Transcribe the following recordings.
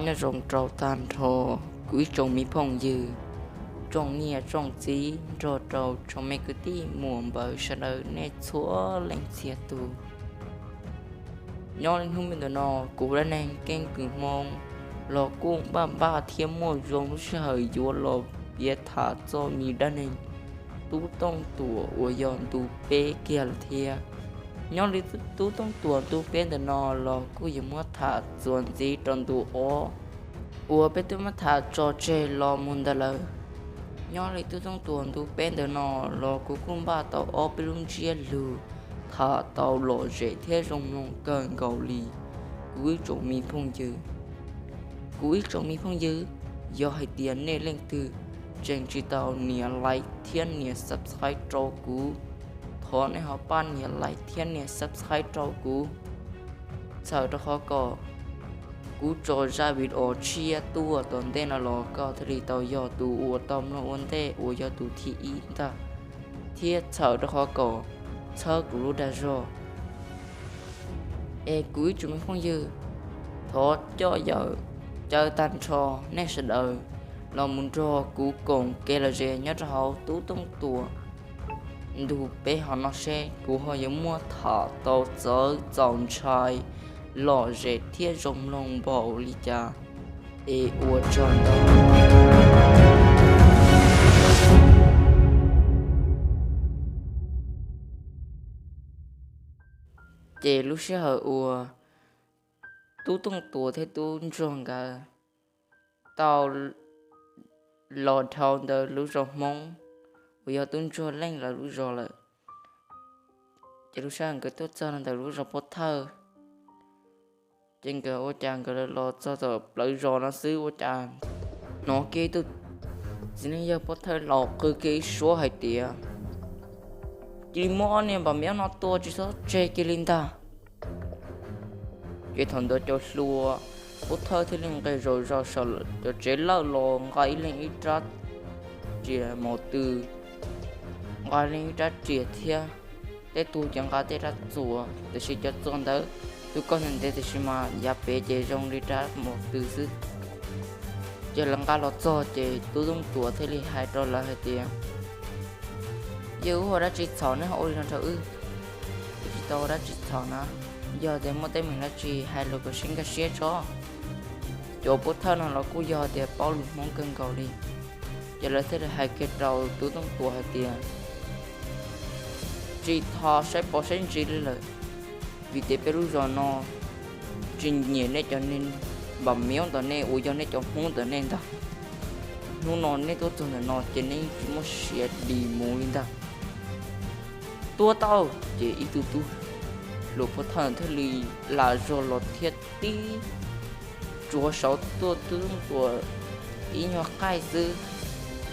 Nyob zoo rau tag nrho kuv ib tsoom me phooj ywg, tsoom niam tsoom txiv nrog rau tsoom me kwv tij muam npawg sawv daws nej txhua leej txhia tus. Nyob li hnub me ntawm no kuv dab neeg Keeb Kwm Hmoob los kuj npaj npaj thiab muaj zoo lub sij hawm yuav los piav tham txog me dab neeg Tub Tooj Tuam uas yog ntu peb kiag lawm thiab. Nyob li Tub Tooj Tuam ntu peb ntawm no los kuj yuav muab tham txuas ntxiv rau ntu ob uas peb twb muab tham tso tseg los mus ntawd lawm. Nyob li Tub Tooj Tuam ntu peb ntawm no los kuv kuj npaj tau ob peb lub ntsiab lus tham tau lom zem thiab zoo mloog kawg nkaus li kuv ib tsoom me phooj ywg. Kuv ib tsoom me phooj ywg, yog hais tias nej leej twg tseem tsis tau nias like thiab nias subscribe rau kuv, thov nej ho pab nias like thiab nias subscribe rau kuv, txhawm rau qhov kom kuv tso zaj video tshiab tuaj tom ntej no los koj thiaj li tau yog tus uas tau mloog ua ntej uas yog tus thib ib ntag, thiab txhawm rau qhov kom txhawb kuv lub dag zog. Es kuv ib tsoom me phooj ywg, thov coj yaws caw tag nrho nej sawv daws los mus nrog kuv koom kev lom zem nyob rau hauv Tub Tooj Tuam ntu peb hov no seb kuv ho yuav muaj tham tau txawv txaus ntshai lom zem thiab zoo mloog npaum li cas. Es ua tsaug ntau. Ces lub sij hawm uas Tub Tooj Tuam thiab Tub Ntsuag nkawd tau los dhau ntawm lub zos Hmoob uas yog Tub Ntsuag Leej lawv lub zos lawm, ces lub sij hawm nkawd tuaj txog ntawm lub zos Pob Thawj, ces nkawd ua cas nkawd los txog tom plawv zos no xwb ua cas hnov kiag ib tug txiv neej yawg Pob Thawj los qw kiag ib suab hais tias, cia li muab ob niag npam miab no tua tsis txhob tseg kiag li ntag. Ces thaum ntawd cov hluas Pob Thawj thiaj li nqis zom zaws saum cov tsev lawj los nqa ib leeg ib rab riam maum tw, nqa ib leeg ib rab riam thiab tej tug ces nqa tej rab txuas, tiam sis cov txuas ntawd tus koj ntev ntev tiam sis mas yav pem ces zoo li rab maum tw xwb. Ces lawv nqa los txog ces Tub Tooj Tuam thiaj li hais rau lawv hais tias, yog wb ua dab tsi txhaum nej ho ua li no rau wb? Wb tsis tau ua dab tsi txhaum na, yog tias muaj teeb meem dab tsi hais los kom sib nkag siab tso. Cov Pob Thawj no los kuj yog tias paub lus Hmoob kawg nkaus li, ces lawv thiaj li hais kiag rau Tub Tooj Tuam hais tias, tsis txhob saib pom saib ntsis li lawm, vim tias peb lub zos no tsis nyiam nej cov niag npam miab ntawm nej uas yog nej cov Hmoob ntawm nej ntag. Hnub no nej tuaj txog ntawm no ces nej yeej tsis muaj siav dim mus li ntag. Tua tau. Ces ib tug tub hluas Pob Thawj thiaj li lam zog los thiab tib tsuav saud tuaj Tub Tooj Tuam ib nyuag qaij xwb,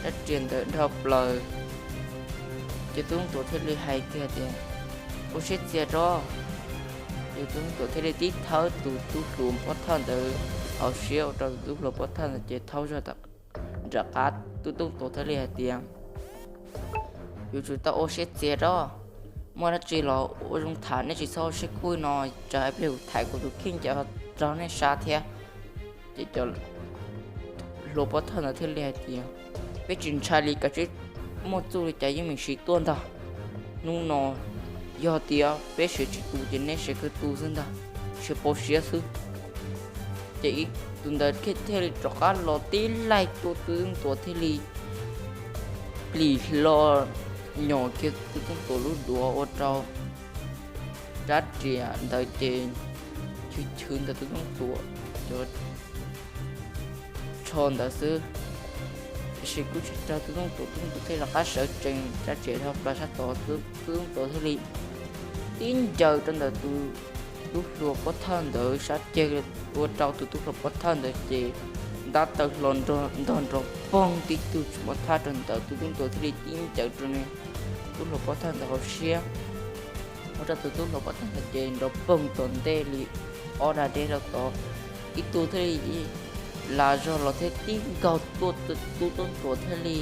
rab riam ntawd dhau plaws. Ces Tub Tooj Tuam thiaj li hais kiag tias, ua siab txias tso. Ces Tub Tooj Tuam thiaj li tib thawb tus tub hluas Pob Thawj ntawd hauv siab ua rau tus tub hluas Pob Thawj ntawd ces thaub zog nram qab. Tub Tooj Tuam thiaj li hais tias, yuav tsum tau ua siab txias tso, muaj dab tsi los ua zoo tham, nej tsis txhob ua siab kub no, tsam ib pliag kuv thaiv kuv tus kheej ces ho raug nej sab thiab. Ces cov hluas Pob Thawj ntawd thiaj li hais tias, peb tsis ntshai li, kav tsij muaj txuj li cas yeej meem siv tuaj ntag. Hnub no yog tias peb siav tsis tu ces neb siav kawg tu xwb ntag, siav pau siav xwb. Ces ib tus ntawd thiaj li rov qab los tib laig tua Tub Tooj Tuam thiaj li plim hlo nyom kiag Tub Tooj Tuam lub duav ua rau rab riam ntawd ces chwv chwv ntawm Tub Tooj Tuam cov tsho ntawd xwb. Tiam sis kuj tsis raug Tub Tooj Tuam, Tub Tooj Tuam thiaj li rov qab sawv tsees rab riam dhau plaws sab tod, Tub Tooj Tuam thiaj li tib ncaws rau ntawm tus tub hluas Pob Thawj ntawd sab ceg, ua rau tus tub hluas Pob Thawj ntawd ces ntab taw hlo ntog nrov poog tib tug tsis muaj thaj rau ntawd, Tub Tooj Tuam thiaj li tib ncaws rau tub hluas Pob Thawj ntawd hauv siab, ua rau tus tub hluas Pob Thawj ntawd ces nrov poog tom ntej li ob dag deb rau tod. Ib tug thiaj li lam zog los thiab tib nkaug tuaj, Tub Tooj Tuam thiaj li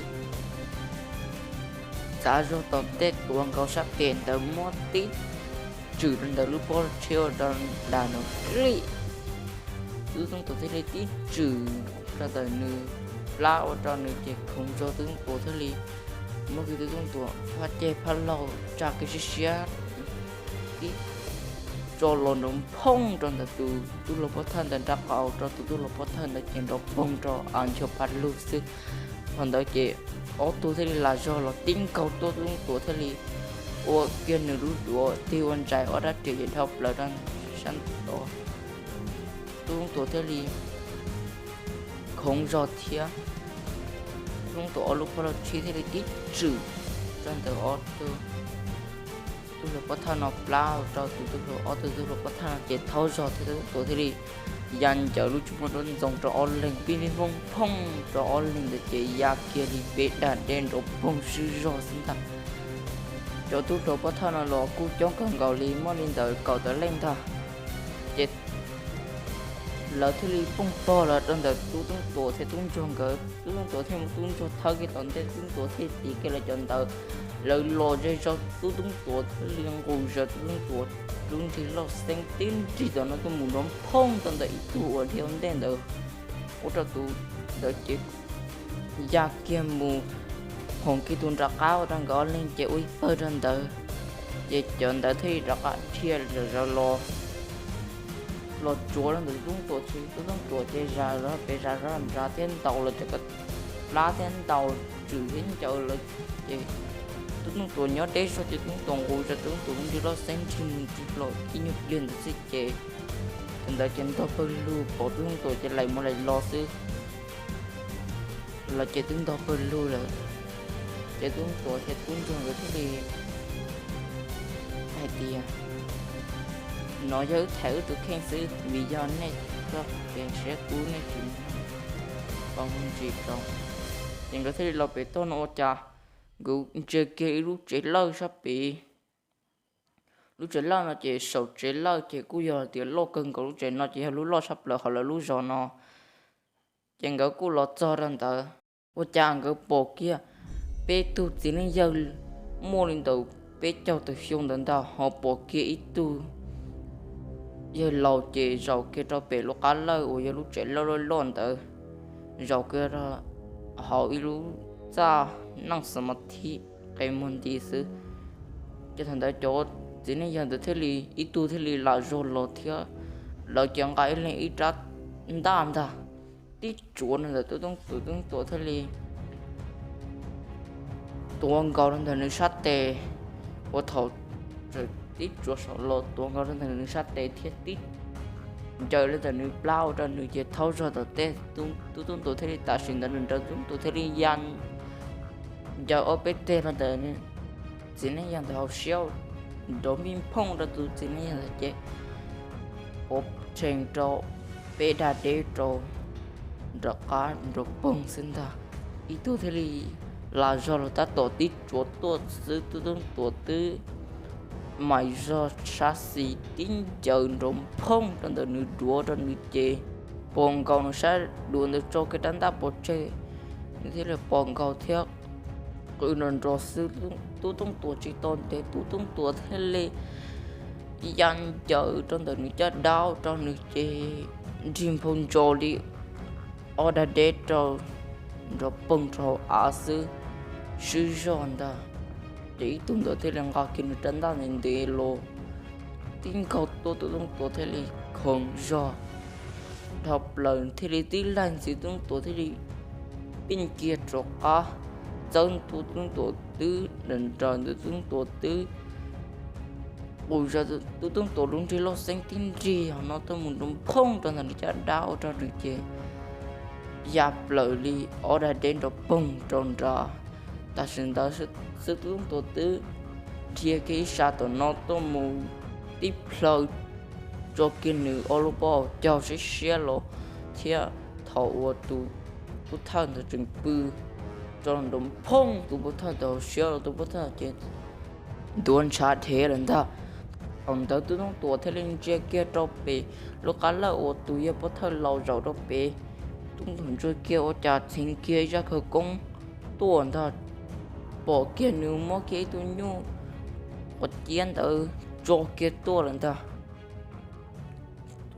txav zog tom ntej tuav nkaus sab tes ntawd muab tib tswm rau ntawm lub pob tsheb ua rau dag nrov klig. Tub Tub Tuam thiaj li tib tswm rau ntawm nws plab ua rau nws ces khoov zog Tub Tub Tuam thiaj li muab kiag Tub Tub Tuam phab ceg phab laug tsa kiag siab siab tib tso los nrov phooj rau ntawm tus tub hluas pov thawj ntawd nrab qaum rau tus tub hluas pov thawj ntawd ces nrov poog rau av nchuav pa lug xwb. Thaum ntawd ces ob tug thiaj li lam zog los tib nkaug tuaj, Tub Tub Tuam thiaj li ua kiag nws lub duav tig ua ntsais ob rab riam ces dhau plaws rau sab tod. Tub Tub Tuam thiaj li khoov zog thiab Tub Tub Tuam ob lub pob laj tshib thiaj li tib tswm rau ntawm ob tug tub hluas pov thawj no plab rau tus tub hluas, ob tug tub hluas pov thawj no ces thaub zog thiab Tub Tub Tuam thiaj li ya ncaws lub tsho muaj duab ntxoov rau ob leeg pib pib phooj phooj rau ob leeg ntawd ces ya kiag li peb dag deb nrov poog swb zog xwb ntag. Cov tub hluas pov thawj no los kuj coob kawg nkaus li muaj li ntawm kaum tawm leej ntag. Ces lawv thiaj li pooj pog los rau ntawm Tub Tub Tuam thiab Tub Ntsuag nkawd. Tub Tub Tuam thiaj muab Tub Ntsuag thawb kiag tom ntej, Tub Tub Tuam thiaj tiv kiag lawv cov ntawd. Lawv los ze zog Tub Tub Tuam thiaj li nqus zog Tub Tub Tuam lub nrig loj xeeb tib nrig tom no tuaj mus nrov phooj rau ntawm ib tug uas dhia ua ntej ntawd, ua rau tus ntawd ces ya kiag mus khoov kiag tus nram qab ua rau nkawd ob leeg ces ua ib pawg rau ntawd. Ces cov ntawd thiaj li rov qab dhia zom zaws los los tsuav rau ntawm Tub Tub Tuam ces Tub Tub Tuam ces zam zog pem zam zog nrad thiab ntaus los cov plab thiab ntaus tswm thiab ncaws lawv ces Tub Tub Tuam nyob deb zog ces Tub Tub Tuam nqus zog Tub Tub Tuam lub nrig loj xeeb nrig mus nrig los ib nyuag pliag ntawd xwb ces cov ntawd ces ntog pawg lug pom Tub Tub Tuam ces laim mus laim los xwb. Los ces twb ntog pawg lug lawm. Ces Tub Tub Tuam thiab Tub Ntsuag nkawd thiaj li hais tias, no yog wb tham wb tus kheej xwb, vim yog nej txoj kev siab kub nej tsis tau ntsis rau. Ces nkawd thiaj li los pem toj no ua cas nkawd ntsia kiag ib lub tsev lawj sab pem. Lub tsev lawj no ces saum tsev lawj ces kuj yog tias loj kawg nkaus, lub tsev no ces yog lub loj tshaj plaws hauv lawv lub zos no. Ces nkawd kuj los txog rau ntawd, ua cas nkawd pom kiag peb tug txiv neej yawg muaj li ntawm peb caug tawm xyoo ntawd ntag, ho pom kiag ib tug yawg laus ces zaum kiag rau pem lub qab lawj uas yog lub tsev lawj loj loj ntawd, zaum kiag rau hauv ib lub txaj neej xa ma thi qe muag nti xwb. Ces thaum ntawd cov txiv neej yawg ntawd thiaj li ib tug thiaj li lam zog los thiab lawv ces nqa ib leeg ib rab ntaj ntag tib tsuav rau ntawm Tub Tub Tuam, Tub Tub Tuam thiaj li tuav nkaus rau ntawm nws sab tes, ua thaum tib tsuav saum los tuav nkaus rau ntawm nws sab tes thiab tib ncaws rau ntawm nws plab ua rau nws ces thaub zog tom tej. Tub Tub Tuam thiaj li tam sim ntawd nws nrawm Tub Tub Tuam thiaj li ya ncaws ob peb teg rau ntawm txiv neej yawg ntawd hauv siab, nrov mij phooj rau tus txiv neej yawg ntawd ces pov tseg rau peb dag deb rau nram qab nrov poog xwb ntag. Ib tug thiaj li lam zog los tab tom tib tsuav tuaj xwb, Tub Tub Tuam twb mam zog sab xis tib ncaws nrov phooj rau ntawm nws duav rau nws ces pos nkaus nws sab duav ntawd tso kiag rab ntaj pov tseg, nws thiaj li pos nkaus thiab qw nrov nrov xwb. Tub Tub Tuam tsis tau ntev, Tub Tub Tuam thiaj li ya ncaws rau ntawm nws caj dab rau nws ces nrig nphau ntsos li ob dag deb rau nrov poog rau hauv av xwb, swb zog ntag. Ces ib tug ntawd thiaj li nqa kiag nws rab ntaj ntev ntev los tib nkaug tuaj, Tub Tub Tuam thiaj li khoov zog dhau plaws thiaj li tib laig ntxiv, Tub Tub Tuam thiaj li pij kiag rov qab txawb ntua, Tub Tub Tuam twb nrawm nrawm ntawd, Tub Tub Tuam twb qus zog, Tub Tub Tuam lub nrig loj xeeb tib nrig hauv no tuaj mus nrov phooj rau ntawm nws caj dab ua rau nws ces ya plaws li ob dag deb nrov poog rau nrad. Tam sim ntawd xwb Tub Tub Tuam twb dhia kiag ib sab tom no tuaj mus tib plhaw tso kiag nws ob lub pob hauv caug siab siab los thiab thaum uas tus pov thawj ntawd tseem pw tso nrov phooj tus pov thawj ntawd hauv siab los tus pov thawj ces ntuav ntshav dhev lawm ntag. Thaum ntawd Tub Tub Tuam thiaj li ntsia kiag rau pem lub qab lawj uas tus yawg pov thawj laus zaum rau pem, Tub Tub Tuam ntsia kiag ua cas txheev kiag zaj khawv koob tuaj ntag, pom kiag nws muab kiag ib tug nyuj quav ciab ntawd tso kiag tuaj lawm ntag.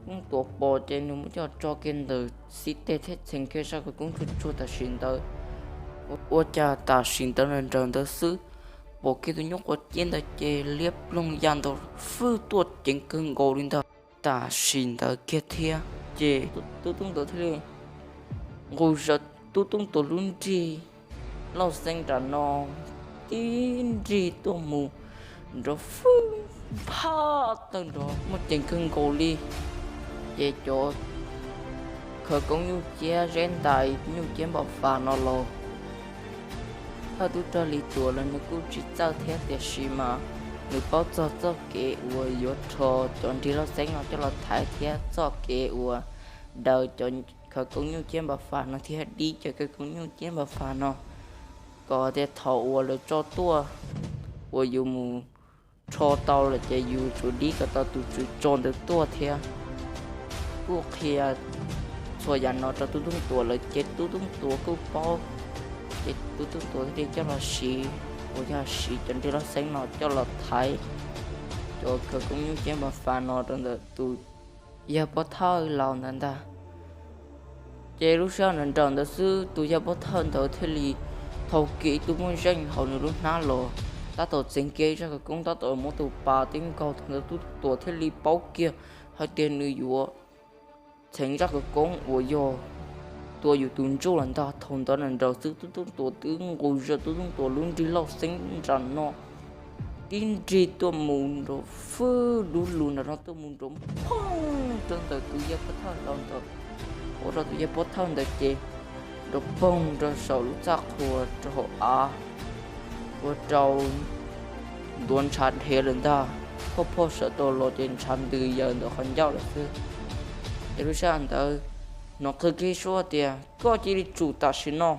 Tub Tuam pom ces nws muab coj tso kiag ntawm xib teg thiab txheev kiag zaj khawv koob tsuag tsuag tam sim ntawd. Ua cas tam sim ntawd nws nrawm ntawd xwb, pom kiag tus nyuj quav ciab ntawd ces liab ploog ya ntawd fwj tuaj ceev kawg nkaus li ntag. Tam sim ntawd kiag thiab ces Tub Tooj Tuam thiaj li nqus zaws Tub Tooj Tuam lub nrig lauj xeeb nram no tib nrig tuaj mus nrov fwj phaj tawg nrov muaj ceev kawg nkaus li. Ces cov khawv koob nyuj ciab zeb ntais nyuj ciab npam fas no los thawj tub rog Lis Tuam los nws kuj tsis txawj thiab tiam sis mas nws paub txog txoj kev uas yuav rho cov nrig lauj xeeb no coj los thaiv thiab txoj kev uas daws cov khawv koob nyuj ciab npam fas no thiab dib cov khawv koob nyuj ciab npam fas no kom tias thaum uas lawv tso tuaj uas yus mus rho tau lawm ces yus tsuas dib kom tau tus tswv tso ntawd tuaj thiab. Kuj qhia txhua yam no rau Tub Tooj Tuam lawm ces Tub Tooj Tuam kuj paub. Ces Tub Tooj Tuam thiaj li coj los siv uas yog siv cov nrig lauj xeeb no coj los thaiv cov khawv koob nyuj ciab npam fas no rau ntawm tus yawg pov thawj laus ntawd ntag. Ces lub sij hawm nrawm nrawm ntawd xwb tus yawg pov thawj ntawd thiaj li thau kiag ib tug muaj zeej hauv nws lub hnab los, tab tom txeev kiag ib zaj khawv koob tab tom muab tus pas tib nkaug thaum ntawd Tub Tooj Tuam thiaj li paub kiag hais tias nws yuav txheev zaj khawv koob uas yog tua yus tus ntsuj lawm ntag. Thaum ntawd nrawm nrawm xwb Tub Tooj Tuam twb nqus zaws Tub Tooj Tuam lub nrig lauj xeeb nram no tib nrig tuaj mus nrov fwj lub lus nram no tuaj mus nrov phooj rau ntawm tus yawg pov thawj laus ntawd, ua rau tus yawg pov thawj ntawd ces nrov poog rau saum lub txaj qhua rau hauv av, ua rau ntuav ntshav dhev lawm ntag. Phoj phoj sawv tau los ces ntshav ntws yaws ntawm qhov ncauj lawm xwb. Ces lub sij hawm ntawd hnov qw kiag suab tias koj cia li tsum tam sim no.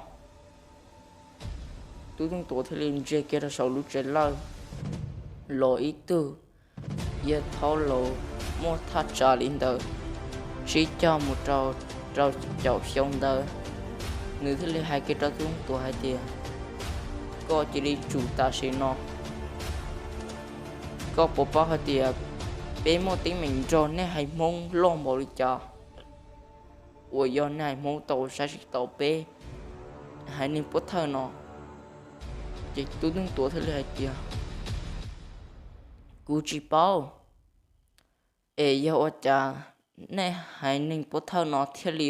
Tub Tooj Tuam thiaj li ntsia kiag rau saum lub tsev lawj los ib tug yawg thaub laus muaj thaj tsam li ntawm tsib caug mus rau rau caum xyoo ntawd. Nws thiaj li hais kiag rau Tub Tooj Tuam hais tias koj cia li tsum tam sim no. Koj puas paub hais tias peb muaj teeb meem nrog nej haiv Hmoob loj npaum li cas uas yog nej haiv Hmoob tau saib tsis taus peb haiv neeg pov thawj no? Ces Tub Tooj Tuam thiaj li hais tias kuv tsis paub. Es yog ua cas nej haiv neeg pov thawj no thiaj li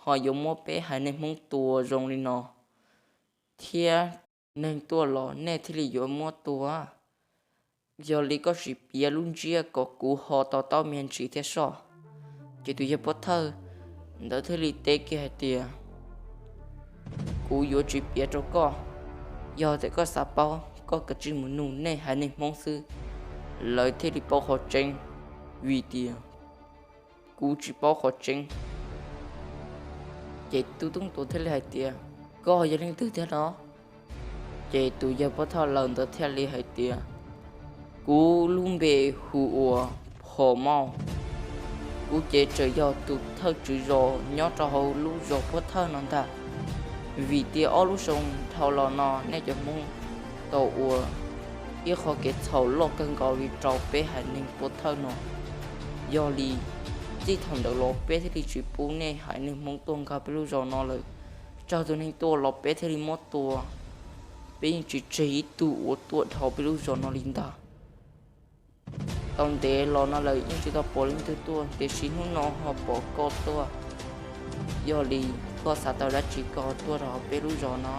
ho yuav muab peb haiv neeg Hmoob tua zoo li no thiab? Neeg tuaj los nej thiaj li yuav muab tua? Yog li koj sim piav lub ntsiab kom kuv ho to taub me ntsis thiab soj. Ces tus yawg pov thawj ntawd thiaj li teb kiag hais tias kuv yuav tsis piav rau koj. Yog tias koj xav paub koj kav tsij mus nug nej haiv neeg Hmoob xwb, lawv thiaj li paub qhov tseeb, vim tias kuv tsis paub qhov tseeb. Ces Tub Tooj Tuam thiaj li hais tias koj yog leej twg thiab no? Ces tus yawg pov thawj laus ntawd thiaj li hais tias kuv lub npe hu ua Phom Mauj. Kuv ces tseem yog tus thawj tswv zos nyob rau hauv lub zos pov thawj no ntag. Vim tias ob lub xyoo dhau los no nej cov Hmoob tau ua ib qho kev txhaum loj kawg nkaus li rau peb haiv neeg pov thawj no. Yog li txij thaum ntawd los peb thiaj li tsis pub nej haiv neeg Hmoob tuaj nkag peb lub zos no lawm. Txog tus neeg tuaj los peb thiaj li muab tua. Peb yeej tsis tseg ib tug uas tuaj dhau peb lub zos no li ntag. Tau ntev los no lawm yeej tsis tau pom leej twg tuaj, tiam sis hnub no ho pom koj tuaj. Yog li koj xav tau dab tsi koj tuaj rau peb lub zos no?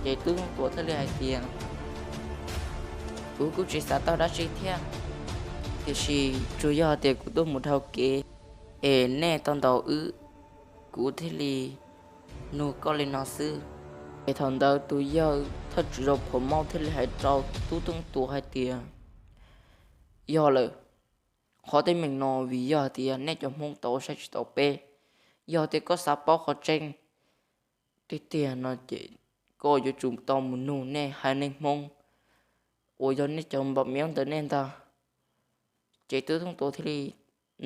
Ces Tub Tooj Tuam thiaj li hais tias kuv kuj tsis xav tau dab tsi thiab, tiam sis tsuas yog tias kuv tuaj mus dhau kev es nej tau ntaus wb, kuv thiaj li nug koj li no xwb. Ces thaum ntawd tus yawg thawj tswv zos Phom Mauj thiaj li hais rau Tub Tooj Tuam hais tias yog lawm, qhov teeb meem no vim yog tias nej cov Hmoob tau ua saib tsis taus peb. Yog tias koj xav paub qhov tseeb tiag tiag no ces koj yuav tsum tau mus nug nej haiv neeg Hmoob uas yog nej cov npam miab ntawm nej ntag. Ces Tub Tooj Tuam thiaj li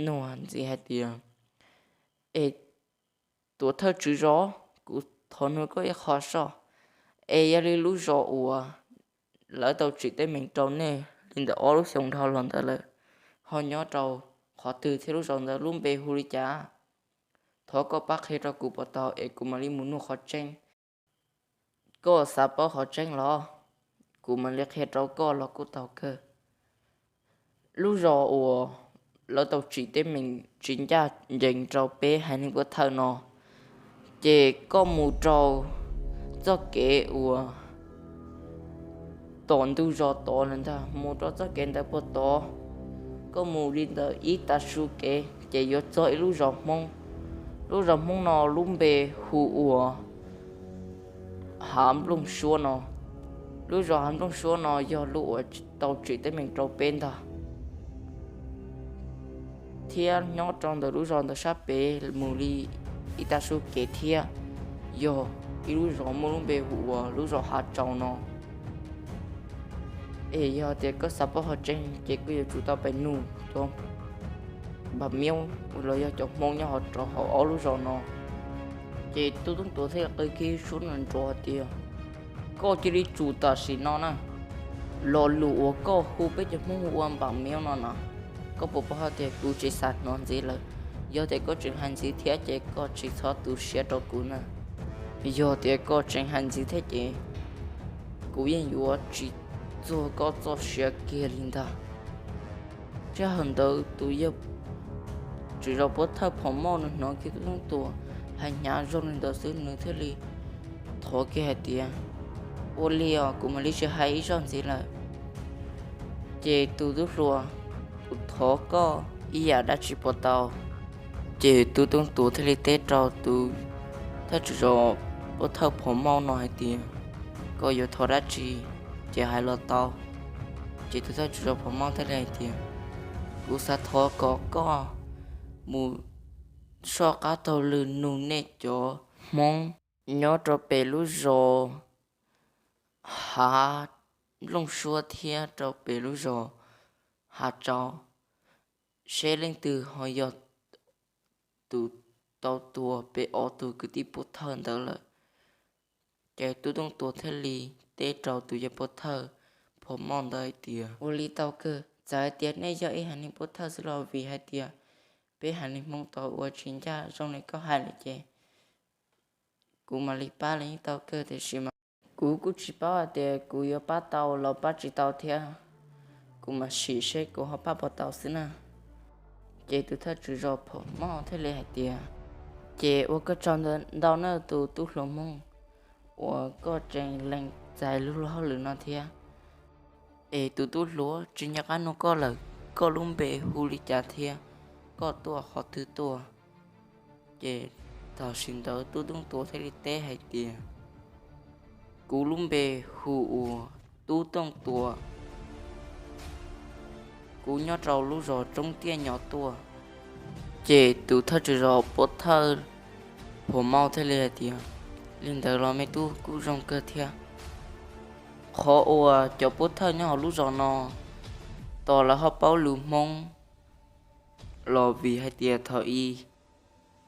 nug ntxiv hais tias es tuam thawj tswv zos, kuv thov nug koj ib qho soj, es yog li lub zos uas lawv tau tsim teeb meem rau nej li ntawm ob lub xyoo dhau los ntawd lawm ho nyob rau qhov twg thiab lub zos ntawd lub npe hu li cas? Thov koj pab qhia rau kuv puas tau es kuv mam li mus nug qhov tseeb. Koj xav paub qhov tseeb los? Kuv mam li qhia rau koj los kuj tau kawg. Lub zos uas lawv tau tsim teeb meem tsis ncaj ncees rau peb haiv neeg Pub Thawj no, ces koj mus rau txoj kev uas tom ntug zos tod lawm ntag, mus rau txoj kev ntawd puag tod, koj mus li ntawm ib tav su kev ces yuav txog ib lub zos Hmoob. Lub zos Hmoob no lub npe hu ua Hav Nplooj Suab no. Lub zos Hav Nplooj Suab no yog lub uas tau tsim teeb meem rau peb ntag, thiab nyob rau ntawm lub zos ntawd sab pem mus li ib tav su kev thiab yog ib lub zos muaj lub npe hu ua lub zos Hav Tsaus no. Es yog tias koj xav paub qhov tseeb ces koj yuav tsum tau pem nug cov Npam Miob los yog cov Hmoob nyob hauv rau hauv ob lub zos no. Ces tub Tooj Tuam thiaj qw kiag suab nrov nrov hais tias, koj cia li tsum tam sim no na. Lo lus uas koj hu peb cov Hmoob hu ua Npam Miob no na, koj puas paub hais tias kuv tsis xav hnov ntxiv lawm? Yog tias koj tseem hais ntxiv thiab ces koj tsis txhob tu siab rau kuv na. Yog tias koj tseem hais ntxiv thiab ces kuv yeej yuav tsis txuag koj txoj sia kiag li ntag. Sij hawm ntawd tus yawg tswv zos Pub Thawj Phom Mauj nws hnov kiag tub Tooj Tuam hais hnyav zoo li ntawd xwb nws thiaj li thov kiag hais tias, ua li os, kuv mam li tsis hais ib zaug ntxiv lawm. Ces tus tub hluas, kuv thov koj ib yam dab tsi puas tau? Ces tub Tooj Tuam thiaj li teb rau tus thawj tswv zos Pub Thawj Phom Mauj no hais tias, koj yuav thov dab tsi ces hais los tau. Ces tus thawj tswv zos Phom Mauj thiaj li hais tias, kuv xav thov kom koj mus soj qab taug lw nug nej cov Hmoob nyob rau pem lub zos Hav Nplooj Suab thiab rau pem lub zos Hav Tsaus, seb leej twg ho yog tus tau tua peb ob tug kwv tij Pub Thawj ntawd lawm. Ces tub Tooj Tuam thiaj li teb rau tus yawg Pub Thawj Phom Mauj ntawd hais tias, ua li tau kawg, txawm hais tias nej yog ib haiv neeg Pub Thawj xwb los vim hais tias peb haiv neeg Hmoob tau ua tsis ncaj zoo li koj hais lawm ces kuv mam li pab los yeej tau kawg, tiam sis mas kuv kuj tsis paub hais tias kuv yuav pab tau los pab tsis tau thiab, kuv mam sim seb kuv ho pab puas tau xwb na. Ces tus thawj tswv zos Phom Mauj thiaj li hais tias, ces ua koj tsaug ntau nawb tus tub hluas Hmoob uas koj tseem lees txais lub luag hauj lwm no thiab. Es tus tub hluas, tsis nco qab nug koj lawm, koj lub npe hu li cas thiab koj tuaj qhov twg tuaj? Ces tam sim ntawd tub Tooj Tuam thiaj li teb hais tias, kuv lub npe hu ua Tub Tooj Tuam, kuv nyob rau lub zos Tsoob Tiaj Nyo tuaj. Ces tus thawj tswv zos Pub Thawj Phom Mauj thiaj li hais tias, li ntawd los me tub kuj zoo kawg thiab. Qhov uas cov Pub Thawj nyob hauv lub zos no tos lawv ho paub lus Hmoob los vim hais tias thaum ub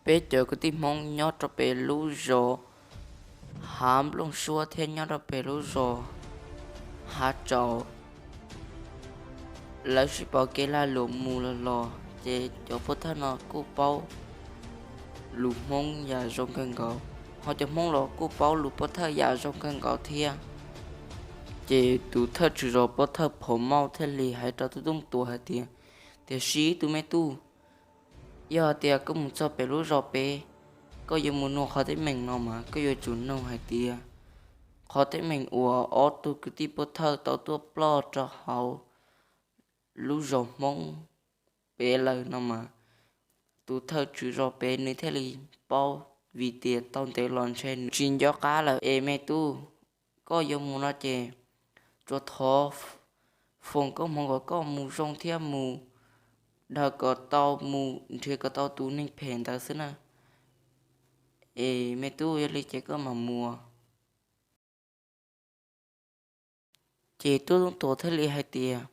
peb cov kwv tij Hmoob nyob rau pem lub zos Hav Nplooj Suab thiab nyob rau pem lub zos Hav Tsaus, lawv sib pauv kev lag luam mus los los, ces cov Pub Thawj no kuj paub lus Hmoob yam zoo kawg nkaus, ho cov Hmoob los kuj paub lus Pub Thawj yam zoo kawg nkaus thiab. Ces tus thawj tswv zos Pub Thawj Phom Mauj thiaj li hais rau tub Tooj Tuam hais tias, tiam sis tus me tub, yog tias koj mus txog pem lub zos pem, koj yuav mus nug qhov teeb meem no mas koj yuav tsum nug hais tias qhov teeb meem uas ob tug kwv tij Pub Thawj tau tuaj ploj rau hauv lub zos Hmoob pem lawm no mas, tus thawj tswv zos pem nws thiaj li paub, vim tias tau ntev los ntshe nws tsis nco qab lawm. Es me tub, koj yuav mus no ces tsuas thov foom koob hmoov kom koj mus zoo thiab mus dhau kom tau, mus nrhiav kom tau tus neeg phem ntawd xwb na. Es me tub, yog li ces koj mam mus. Ces tub Tooj Tuam thiaj li hais tias,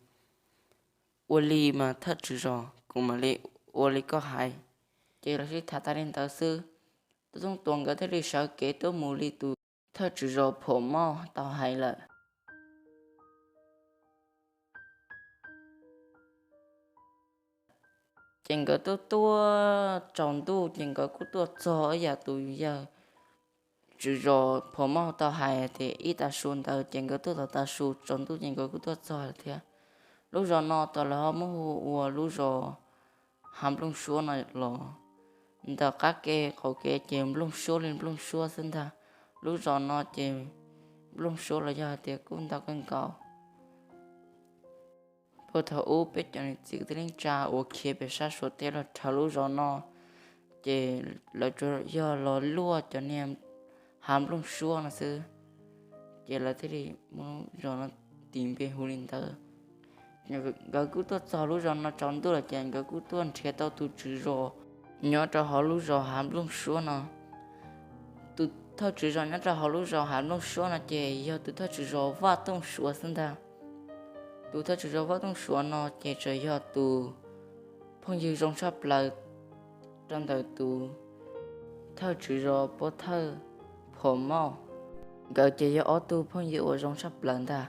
ua li mas thawj tswv zos, kuv mam li ua li koj hais. Ces lawv sib tham tas li ntawd xwb, tub Tooj Tuam nkawd thiaj li sawv kev tuaj mus li tus thawj tswv zos Phom Mauj tau hais lawm. Ces nkawd tuaj tuaj tsaus ntuj ces nkawd kuj tuaj txog ib yam tus yawg tswv zos Phom Mauj tau hais tias ib tav su ntawd ces nkawd tuaj tau tav su tsaus ntuj ces nkawd kuj tuaj txog lawm thiab. Lub zos no tau lawv ho muab hu ua lub zos Hav Nplooj Suab no los. Ntawm qab ke qaum kev ces nplooj suab li nplooj suab xwb ntag. Lub zos no ces nplooj suab los yog hais tias kuj ntau kawg nkaus. Puag thaum ub peb cov niam txiv kwv tij neej tsa uas khiav pem sab Suav teb los rhawv lub zos no, ces lawv tsuas yog los luaj cov niag hav nplooj suab no xwb, ces lawv thiaj li muab zos no tis npe hu li ntawd. Nkawd kuj tuaj txog lub zos no tsaus ntuj lawm ces nkawd kuj tuaj nrhiav tau tus tswv zos nyob rau hauv lub zos hav nplooj suab no. Tus thawj tswv zos nyob rau hauv lub zos hav nplooj suab no ces yog tus thawj tswv zos Vaj Tooj Suav xwb ntag. Tus thawj tswv zos Vaj Tooj Suav no ces tseem yog tus phooj ywg zoo tshaj plaws rau ntawm tus thawj tswv zos Puab Thawj Phom Mauj. Nkawd ces yog ob tug phooj ywg uas zoo tshaj plaws ntag,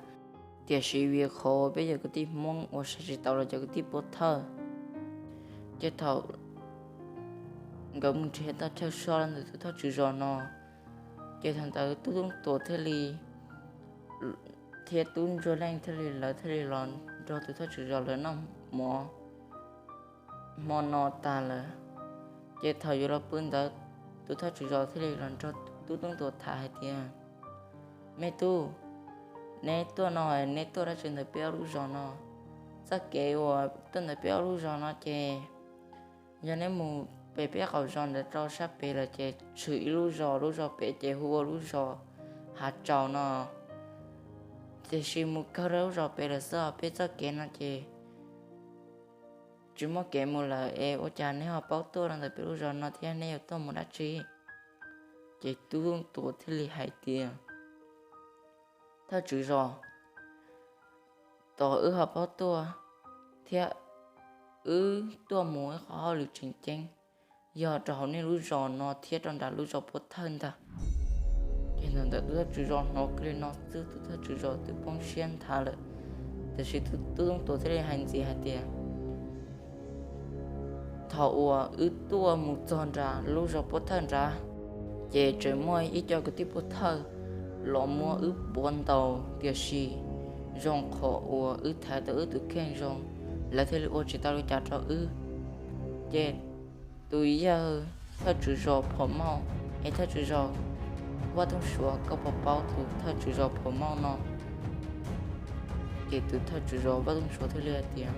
tiam sis vim qhov peb cov kwv tij Hmoob uas saib tsis taus los cov kwv tij Puab Thawj, ces thaum nkawd mus nrhiav tau chaw so rau ntawm tus thawj tswv zos no, ces thaum ntawd Tub Tooj Tuam thiaj li thiab Tub Ntsuag Leej thiaj li lawv thiaj li los nrog tus thawj tswv zos lawv noj mov hmo no tas lawm. Ces thaum yuav los pw ntawd, tus thawj tswv zos thiaj li los nrog Tub Tooj Tuam tham hais tias, Me tub, neb tuaj no neb tuaj dab tsi ntawm peb ob lub zos no? Txoj kev uas tuaj ntawm peb ob lub zos no ces yog neb mus pem peb qaum zos ntawd rau sab pem lawm ces tshwm ib lub zos, lub zos pem ces hu ua lub zos Hav Tsaus no. Tiam sis mus kawg rau lub zos pem lawm xwb, peb txoj kev no ces tsis muaj kev mus lawm es ua cas neb ho paub tuaj rau ntawm peb lub zos no thiab neb yuav tuaj mus dab tsi? Ces Tub Tooj Tuam thiaj li hais tias, Thawj tswv zos, tos wb ho paub tuaj thiab wb tuaj mus ib qho hauj lwm tseem ceeb yog rau hauv nej lub zos no thiab rau nram lub zos Puab Thawj ntag. Ces ntawm ntawm tus thawj tswv zos hnov kiag li no xwb tus thawj tswv zos twb poob siab nthav lawm. Tiam sis Tub Tooj Tuam thiaj li hais ntxiv hais tias, Thaum uas wb tuaj mus txog nram lub zos Puab Thawj nrad, ces tseem muaj ib co kwv tij Puab Thawj los muab wb puav ntaus, tiam sis zoo qhov uas wb thaiv tau wb tus kheej zoo, lawv thiaj li ua tsis tau li cas rau wb. Ces tus yawg thawj tswv zos Phom Mauj es thawj tswv zos Vaj Tooj Suav, koj puas paub tus thawj tswv zos Phom Mauj no? Ces tus thawj tswv zos Vaj Tooj Suav thiaj li hais tias,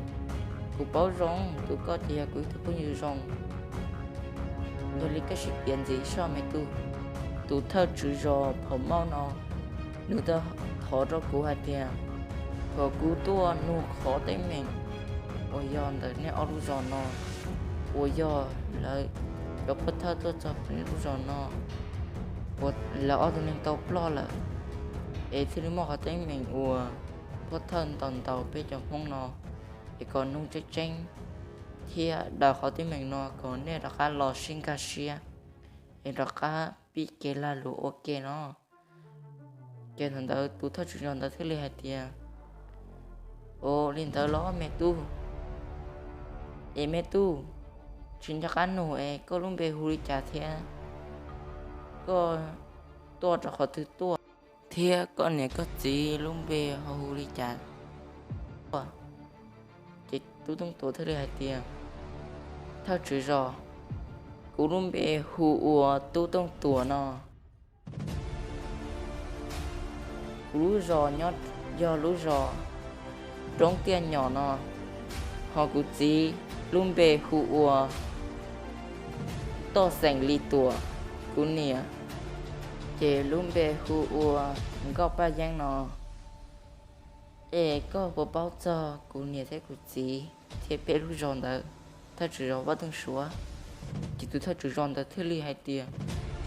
Kuv paub zoo, tus koj ces yog kuv ib tug phooj ywg zoo. Yog li koj sim piav ntxiv soj me tub. Tus thawj tswv zos Phom Mauj no, nws tau thov rau kuv hais tias kom kuv tuaj nug qhov teeb meem uas yog ntawm nej ob lub zos no, uas yog lawv cov Puab Thawj tuaj txog peb lub zos no, uas lawv ob tug neeg tau ploj lawm, es thiaj li muaj qhov teeb meem uas Puab Thawj ntaus ntaus peb cov Hmoob no, es kom nug tseeb tseeb thiab daws qhov teeb meem no kom nej rov qab los sib nkag siab, es rov qab pib kev lag luam ua ke no. Ces thaum ntawd tus thawj tswv zos ntawd thiaj li hais tias, Ua li ntawd los me tub, es me tub, tsis nco qab nug es koj lub npe hu li cas thiab koj tuaj rau qhov twg tuaj, thiab koj niam koj txiv lub npe ho hu li cas tuaj? Ces Tub Tooj Tuam thiaj li hais tias, Thawj tswv zos, kuv lub npe hu ua Tub Tooj Tuam no. Kuv lub zos nyob, yog lub zos Roob Tiaj Nyom no, ho kuv txiv lub npe hu ua Toj Xeem Lis Tuam. Kuv niam ces lub npe hu ua Nkauj Paj Yeeb no. Es koj puas paub txog kuv niam thiab kuv txiv thiab peb lub zos ntawd? Thawj tswv zos Vaj Tooj Suav. Ces tus thawj tswv zos ntawd thiaj li hais tias,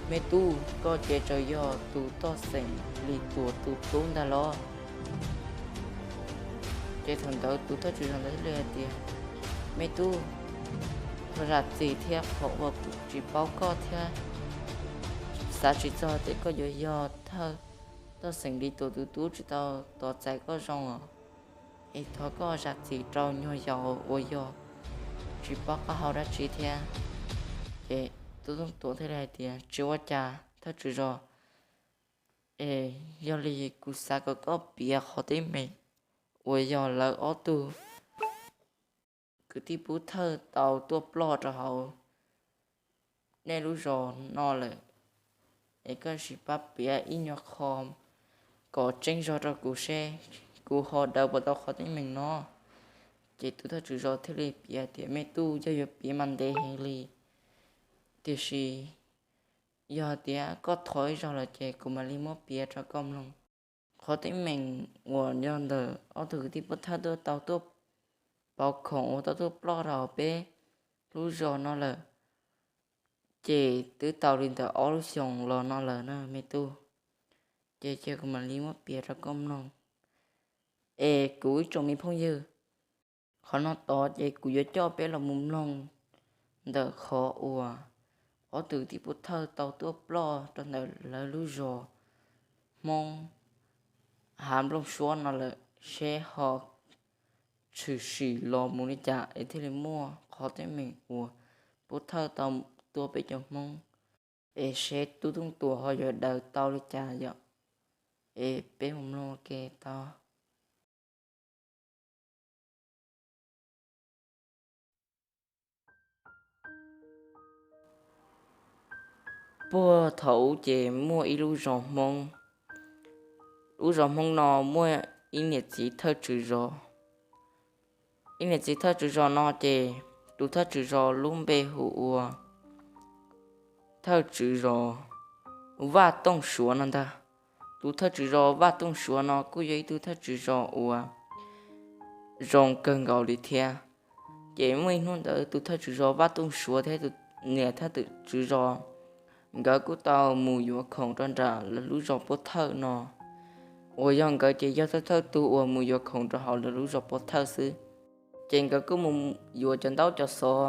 Me tub, koj ces tseem yog tus Toj Xeem Lis Tuam tus tub ntag los? Ces thaum ntawd tus thawj tswv zos ntawd thiaj li hais tias, Me tub, qhov zam txim thiab qhov uas kuv tsis paub koj thiab xav tsis txog tias koj yuav yog thawj Toj Xeem Lis Tuam tus tub tsis tau tos txais koj zoo os. Es thov koj zam txim rau nyuag yaus uas yog tsis paub qab hau dab tsi thiab. Ces tub Tooj Tuam thiaj li hais tias, Tsis ua cas thawj tswv zos, es yog li kuv xav kom koj piav qhov teeb meem uas yog lawv ob tug kwv tij pub thawj tau tuaj ploj rau hauv nej lub zos no lawm, es koj sim pab piav ib nyuag qho kom tseeb zog rau kuv seb kuv ho daws puas tau qhov teeb meem no. Ces tus thawj tswv zos thiaj li piav tias, Me tub, yog yuav piav mas ntev heev li, tiam sis yog tias koj thov ib zaug lawm ces kuv mam li muab piav rau koj mloog. Qhov teeb meem uas yog ntawm ob tug kwv tij pub thawj tuaj tau tuaj pauv khoom uas tau tuaj ploj rau peb lub zos no lawm, ces twb tau li ntawm ob lub xyoos los no lawm na me tub. Ces cia kuv mam li muab piav rau koj mloog. Es kuv ib tsoom me phooj ywg, qhov no tod ces kuv yuav coj peb los mus mloog ntawm qhov uas ob tug kwv tij pub thawj tau tuaj ploj rau ntawm lawv lub zos Hmoob Hav Nplooj Suab no lawm, seb ho tshwm sim los mus li cas es thiaj li muaj qhov teeb meem uas pub thawj tau tua peb cov Hmoob, es seb tub Tooj Tuam ho yuav daws tau li cas yom. Es peb mus mloog ua ke tau. Puag thaum ub ces muaj ib lub zos Hmoob. Lub zos Hmoob no muaj ib niam txiv thawj tswv zos. Ib niam txiv thawj tswv zos no ces tus thawj tswv zos lub npe hu ua thawj tswv zos Vaj Tooj Suav no ntag. Tus thawj tswv zos Vaj Tooj Suav no kuj yog ib tug thawj tswv zos uas zoo kawg nkaus li thiab. Ces muaj ib hnub ntawd tus thawj tswv zos Vaj Tooj Suav thiab tus niam thawj tswv zos, nkawd kuj tau mus yuav khoom rau nram lawv lub zos Pov Thawj no, uas yog nkawd ces yog thawj thawj tug uas mus yuav khoom rau hauv lawv lub zos Pov Thawj xwb. Ces nkawd kuj mus yuav cov ntaub cov xov,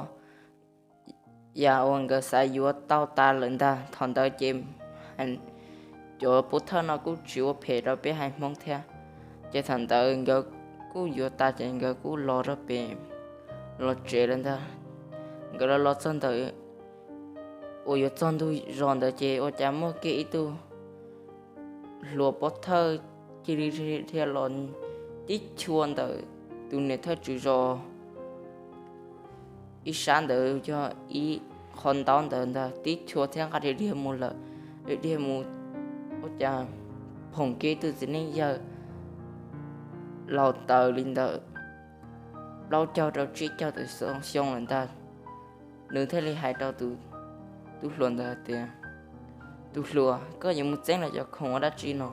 yam uas nkawd xav yuav tau tas lawm ntag. Thaum ntawd ces cov Pov Thawj no kuj tsis ua phem rau peb haiv Hmoob thiab. Ces thaum ntawd nkawd kuj yuav tas ces nkawd kuj los rau pem, los tsev lawm ntag. Nkawd los los txog ntawd uas yuav txog ntug zos ntawd ces ua cas muaj kiag ib tug hluas Pov Thawj cia li dhia los tib chua ntawm tus niam thawj tswv zos ib sab ntawd yog ib qho ntaub ntawd ntag, tib chua thiab nqa dhia dhia mus lawm, dhia dhia mus ua cas phoom kiag tus txiv neej yawg laus taws li ntawm plaub caug rau tsib caug tawm xyoo lawm ntag. Nws thiaj li hais rau tus tub hluas ntawd tias, Tus hluas, koj yuav mus txeeb lawv cov khoom ua dab tsi no?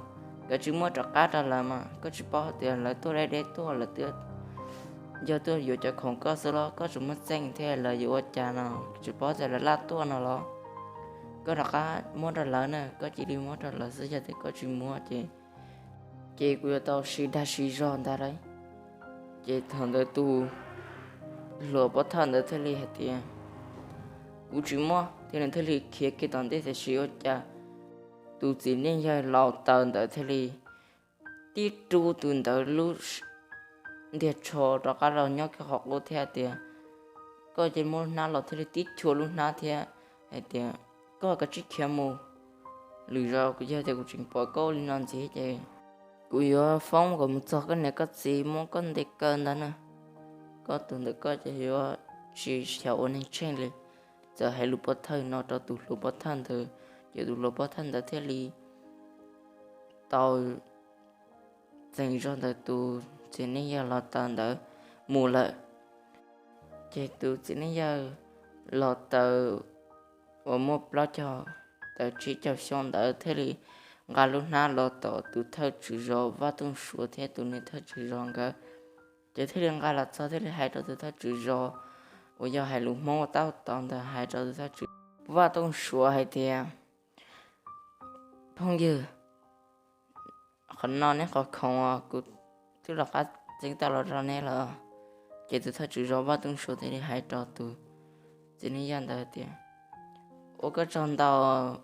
Nkawd tsis muab rov qab rau lawv mas koj tsis paub tias lawv tuaj deb deb tuaj, lawv twb yog tuaj yuav cov khoom koj xwb los? Koj tsis muab txeeb thiab lawv yuav ua cas no? Tsis paub tias lawv laj tuaj no los? Koj rov qab muab rau lawv na, koj cia li muab rau lawv xwb, yog tias koj tsis muab ces, ces kuv yuav tau siv dag siv zog ntag lauj. Ces thaum ntawd tus hluas Pov Thawj ntawd thiaj li hais tias, Kuv tsis muab, thiab nws thiaj li khiav kiag tom ntej. Tiam sis ua cas tus txiv neej yawg laus taws ntawd thiaj li tib rub tus ntawd lub ntiag tsho rov qab los nyob kiag qhov qub thiab tias, Koj cia li muab lub hnab los. Thiaj li tib chua lub hnab thiab hais tias, Koj kav tsij khiav mus. Lwm zaus kuv yog tias kuv tseem pom koj li no ntxiv ces kuv yuav foob kom mus txog koj niam koj txiv muab koj ntes kaw ntag na. Koj tus ntawm koj ces yuav tsis xyaum ua neeg tsheej li. Txawm hais lus Pov Thawj no rau tus hluas Pov Thawj ntawd, ces tus hluas Pov Thawj ntawd thiaj li tau txeev zog ntawm tus txiv neej yawg laus taws ntawd mus lawm. Ces tus txiv neej yawg laus taws uas muaj plaub caug tawm tsib caug xyoo ntawd thiaj li nqa lub hnab los tom tus thawj tswv zos Vaj Tooj Suav thiab tus niam thawj tswv zos nkawd. Ces thiaj li nqa los txog thiaj li hais rau tus thawj tswv zos uas yog hais lus Hmoob ua tab ua tau ntawd hais rau tus thawj tswv Vaj Tooj Suav hais tias, Phooj ywg, qhov no neb qhov khoom uas kuv twb los qab txeeb tau los rau neb lawm. Ces tus thawj tswv zos Vaj Tooj Suav thiaj li hais rau tus txiv neej yawg ntawd tias, Ua koj tsaug ntau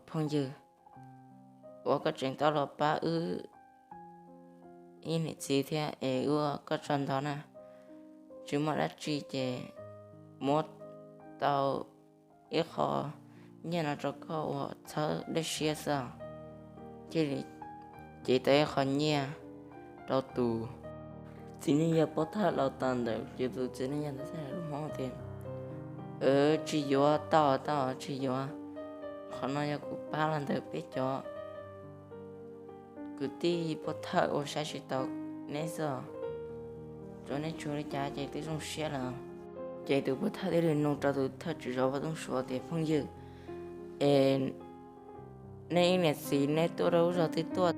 phooj ywg, ua koj tseem tau los pab wb ib niam txiv thiab es ua koj tsaug ntau na. Tsis muaj dab tsi ces muab tau ib qho nyiaj no rau koj ua txhawb dej siab xwb. Thiaj li cev tau ib qho nyiaj rau tus txiv neej yawg pov thawj laus tas ntawd ces tus txiv neej yawg ntawd thiaj hais lus Hmoob tias, Tsis yuav, tau tau, tsis yuav. Qhov no yog kuv pab los ntawm peb cov kwv tij pov thawj ua saib tsis taus neb xwb. Tsuav neb tsuag li cas ces twb zoo siab lawm. Ces tus pov thawj thiaj li nug rau tus thawj tswj zos Vaj Tooj Suav tias, Phooj ywg, es neb ib niam txiv neb tuaj rau lub zos twg tuaj?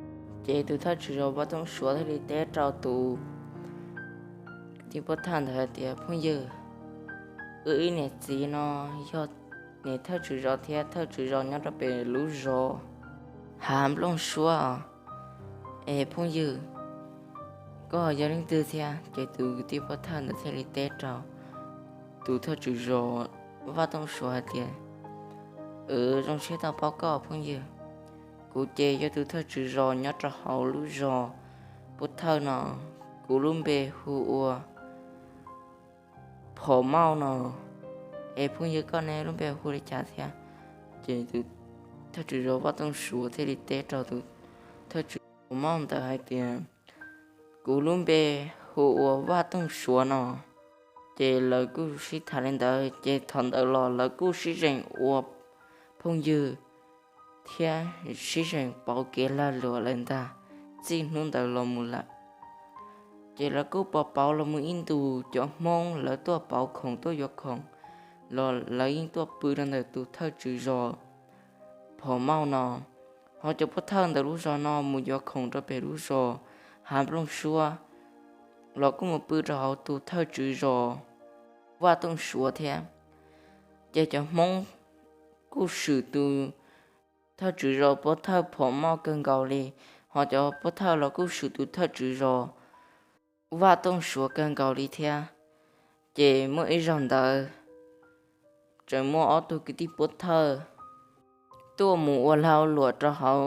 Ces tus thawj tswj zos Vaj Tooj Suav thiaj li teb rau tus tij pov thawj ntawd hais tias, Phooj ywg, wb ib niam txiv no yog niam thawj tswj zos thiab thawj tswj zos nyob rau pem lub zos Hav Nplooj Suab os. Es phooj ywg, koj yog leej twg thiab? Ces tus tij pov thawj ntawd thiaj li teb rau tus thawj tswj zos Vaj Tooj Suav hais tias, Zoo siab tau paub koj phooj ywg. Kuv ces yog tus thawj tswj zos nyob rau hauv lub zos pov thawj no. Kuv lub npe hu ua Phom Mauj no. Es phooj ywg koj ne, lub npe hu li cas thiab? Ces tus thawj tswj zos Vaj Tooj Suav thiaj li teb rau tus thawj tswj zos Phom Mauj ntawd hais tias, Kuv lub npe hu ua Vaj Tooj Suav no. Ces lawv kuj sib tham li ntawd ces thaum ntawd los lawv kuj sib zeem ua phooj ywg thiab sib zeem pauv kev lag luam lawm ntag. Txij hnub ntawd los mus lawm ces lawv kuj pov pauv los mus ib ntus, cov Hmoob lawv tuaj pauv khoom tuaj yuav khoom los lawv yeej tuaj pw rau ntawm tus thawj tswj zos Phom Mauj no. Ho cov pov thawj ntawm lub zos no mus yuav khoom rau pem lub zos Hav Nplooj Suab los kuj mus pw rau hauv tus thawj tswj zos Vaj Tooj Suav thiab. Ces cov Hmoob kuj swm tus thawj tswj zos pov thawj Phom Mauj kawg nkaus li, ho cov pov thawj los kuj swm tus thawj tswj zos Vaj Tooj Suav kawg nkaus li thiab. Ces muaj ib zaug ntawd tseem muaj ob tug kwv tij pov thawj tuaj mus ua lag luam rau hauv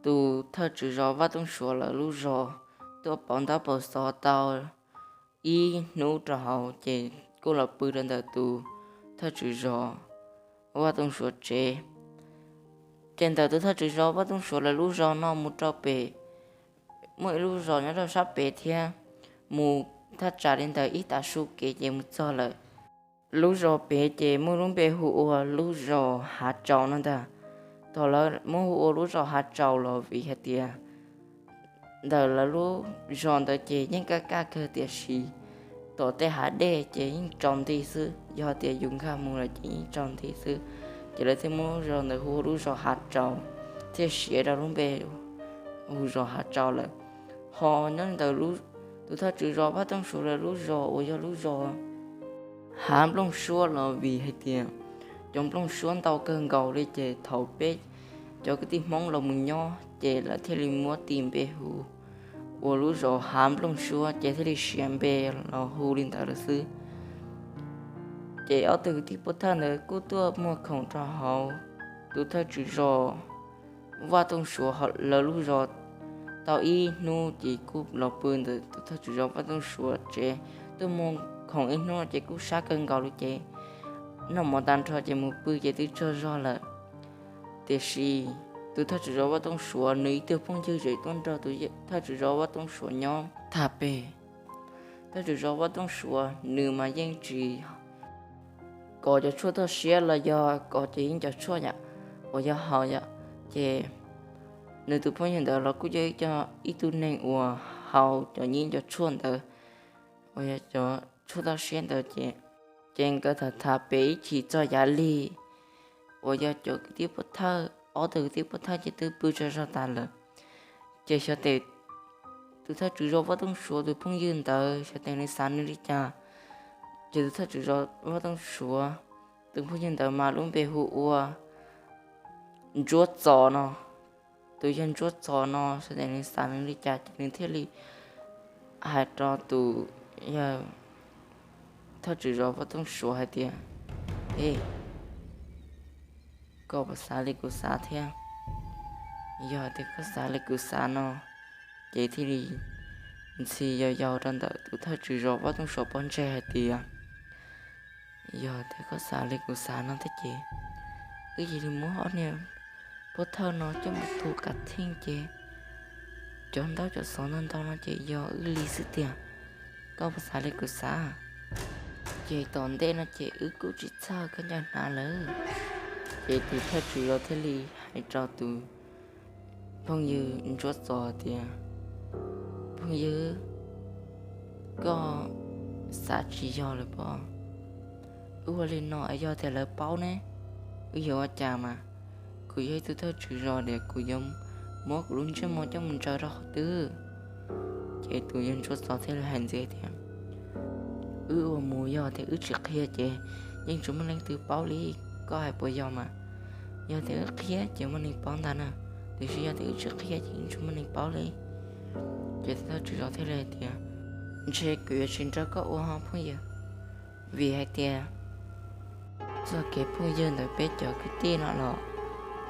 tus thawj tswj zos Vaj Tooj Suav lawv lub zos, tuaj pauv ntaub pauv xov tau ib hnub rau hauv ces kuj los pw rau ntawm tus thawj tswj zos Vaj Tooj Suav tsev. Ces ntawm tus thawj tswj zos Vaj Tooj Suav lawv lub zos no mus rau pem muaj ib lub zos nyob rau sab pem thiab, mus thaj tsam li ntawm ib tav su kev ces mus txog lawm. Lub zos pem ces muaj lub npe hu ua lub zos Hav Tsaus no ntag. Thaum lawv muab hu ua lub zos Hav Tsaus los vim hais tias ntawm lawv lub zos ntawd ces yeej kaj kaj kawg tiam sis tom tej hav dej ces yeej tsaus nti xwb, yog tias yus nkag mus lawm ces yeej tsaus nti xwb. Ces lawv thiaj muab lub zos ntawd hu ua lub zos Hav Tsaus, thiaj siav rau lub npe hu zos Hav Tsaus lawm. Ho nyob ntawm tus thawj tswj zos Vaj Tooj Suav lawv lub zos uas yog lub zos Hav Nplooj Suab los vim hais tias cov nplooj suab ntau kawg nkaus li ces thaum peb cov kwv tij Hmoob los mus nyob ces lawv thiaj li muab tis npe hu ua lub zos Hav Nplooj Suab ces thiaj li siav npe los hu li ntawd lawm xwb. Ces ob tug kwv tij pov thawj ntawd kuj tuaj muag khoom rau hauv tus thawj tswj zos Vaj Tooj Suav lawv lub zos tau ib hnub ces kuj los pw ntawm tus thawj tswj zos Vaj Tooj Suav tsev. Tuaj muag khoom ib hnub ces kuj sab kawg nkaus li ces noj mov tag nrho ces mus pw ces twb tsaug zog lawm. Tiam sis tus thawj tswj zos Vaj Tooj Suav nws ib tug phooj ywg tseem tuaj nrog tus thawj tswj zos Vaj Tooj Suav nyob tham pem. Thawj tswj zos Vaj Tooj Suav nws mas yeej tsis kov cov tshuaj toj siab los yog kov cov yeeb cov tshuaj yom, uas yog haus yom, ces nws tus phooj ywg ntawd los kuj yog ib tug neeg uas haus cov yeeb cov tshuaj ntawd, uas yog cov tshuaj toj siab ntawd ces, ces nkawd tham tham pem ib chim txog yav lig uas yog cov kwv tij pov thawj, ob tug kwv tij pov thawj ces twb pw tsaug zog tas lawm. Ces xyov tes tus thawj tswj zos Vaj Tooj Suav tus phooj ywg ntawd xyov tes nws xav nws li cas, ces tus thawj tswj zos Vaj Tooj Suav tus phooj ywg ntawd mas lub npe hu ua Ntsuab Txos no. Tus yawg Ntsuab Txos no xyov tes nws xav nws li cas ces nws thiaj li hais rau tus yawg thawj tswj zos Vaj Tooj Suav hais tias, E, koj puas xav li kuv xav thiab? Yog tias koj xav li kuv xav no, ces thiaj li ntxhi yau yau rau ntawm tus thawj tswj zos Vaj Tooj Suav pob ntseg hais tias, Yog tias koj xav li kuv xav no thiab ces wb cia li muab ob niag pov thawj no coj mus tu kav theej ces cov ntaub cov xov ntau ntau no ces yog wb li xwb tiag. Koj puas xav li kuv xav? Ces tom ntej no ces wb kuj tsis txhawj khaub ncaws hnav lawm. Ces tus thawj tswv zos thiaj li hais rau tus phooj ywg ntsuab txos tias, phooj ywg, koj xav tsis yog lawm pob? Wb ua li no yog tias lawv paub ne, wb yuav ua cas mas? Kuv yog ib tug thawj tswv zos tias kuv yuav muab kuv lub ntsej muag coj mus ntsaws rau qhov twg? Ces tus yawg ntsuab txos thiaj li hais ntxiv tias, wb ua mus yog tias wb tsis qhia ces yeej tsis muaj leej twg paub li, koj hais puas yog mas? Yog tias wb qhia ces muaj neeg paub ntag na, tiam sis yog tias wb tsis qhia ces yeej tsis muaj neeg paub li. Ces tus thawj tswv zos thiaj li hais tias, ntshe kuv yuav tsis nrog koj ua ho phooj ywg, vim hais tias txoj kev phooj ywg ntawm peb cov kwv tij no los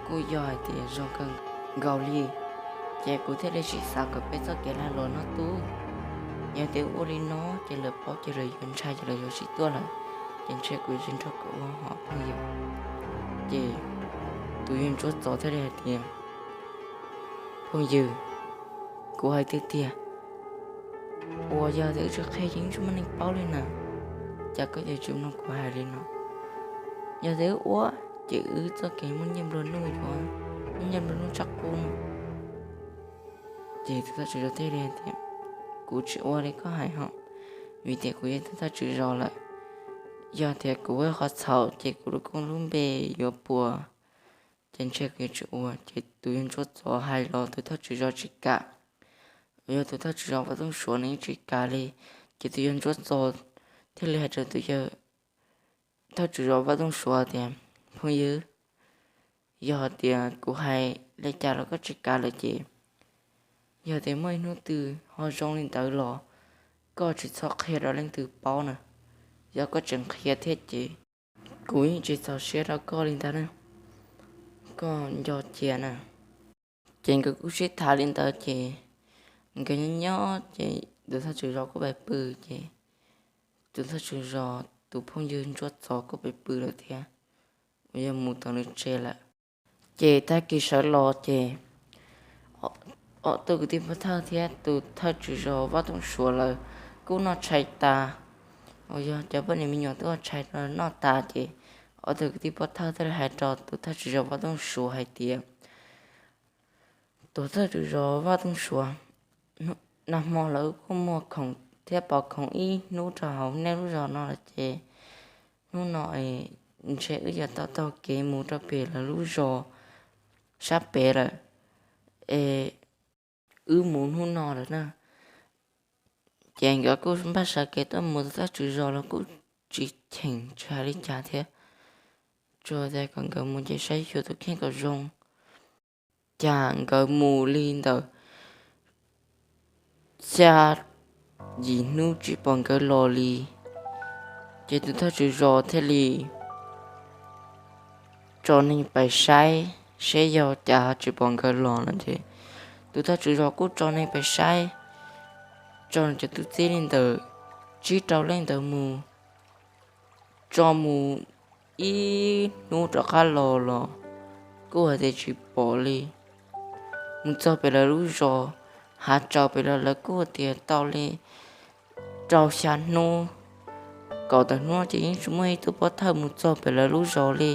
kuj yog hais tias zoo kawg nkaus li, ces kuv thiaj li tsis xav kom peb txoj kev lag luam no tu. Yog tias ua li no ces lawv paub ces lawv yuav ntshai ces lawv yuav tsis tuaj lawm, ces ntshe kuv yuav tsis nrog koj ua ho phooj ywg. Ces tus yawg ntsuab txos thiaj li hais tias, phooj ywg, kuv hais tiag tiag, uas yog tias wb tsis qhia ces yeej tsis muaj neeg paub li na, cas koj yuav tsis mloog kuv hais li no? Yog tias wb ua ces wb txoj kev muaj nyiaj nplua nuj yuav, muaj nyiaj nplua nuj tshaj qub no. Ces tus thawj tswv zos thiaj li hais tias, kuv tsis ua li koj hais ho, vim tias kuv yog tus thawj tswv zos lawm. Yog tias kuv ua qhov txhaum ces kuv lub koob lub npe yuav puas, ces ntshe kuv yuav tsis ua. Ces tus yawg ntsuab txos hais los tus thawj tswv zos tsis kam, uas yog tus thawj tswv zos Vaj Tooj Suav nws yeej tsis kam li. Ces tus yawg ntsuab txos thiaj li hais rau tus yawg thawj tswv zos Vaj Tooj Suav tias, phooj ywg, yog tias kuv hais li cas los koj tsis kam lawm ces yog tias muaj ib hnub twg ho zoo li ntawd los koj tsis txhob qhia rau leej twg paub na. Yog koj tseem qhia thiab ces kuv yeej tsis txaus siab rau koj li ntag na, koj nco cia na. Ces nkawd kuj sib tham li ntawd ces nkawd nyob nyob ces tus thawj tswv zos kuj pais pw ces tus thawj tswv zos tus phooj ywg ntsuab txos kuj pais pw lawm thiab, uas yog mus tom nws tsev lawm. Ces tag kis sawv los ces ob tug kwv tij pov thawj thiab tus thawj tswv zos Vaj Tooj Suav lawv kuj noj tshais tas, uas yog cov poj niam me nyuam twb ua tshais rau noj tas ces ob tug kwv tij pov thawj thiaj li hais rau tus thawj tswv zos Vaj Tooj Suav hais tias, tus thawj tswv zos Vaj Tooj Suav, nag hmo lawv kuj muag khoom thiab pov khoom ib hnub rau hauv nej lub zos no lawm ces hnub no es ntshe wb yuav tau taug kev mus rau pem lawv lub zos sab pem lawm es wb mus hnub no lawm na. Ces nkawd kuj npaj sawv kev tuaj mus, tus thawj tswv zos los kuj tsis cheem tsis hais li cas thiab, tsuas tias kom nkawd mus ces saib xyuas tus kheej kom zoo. Cas nkawd mus li ntawm xya yim hnub tsis pom nkawd los li. Ces tus thawj tswv zos thiaj li tso neeg pais saib seb yog cas ho tsis pom nkawd los no ces tus thawj tswv zos kuj tso neeg pais saib, tso cov tub txib li ntawm tsib rau leej ntawd mus, tso mus ib hnub rov qab los los kuj hais tias tsis pom li. Mus txog pem lawv lub zos, hav tsaus pem los lawv kuj tias tau li rau xya hnub, kaum tawm hnub ces yeej tsis muaj ib tug pov thawj mus txog pem lawv lub zos li.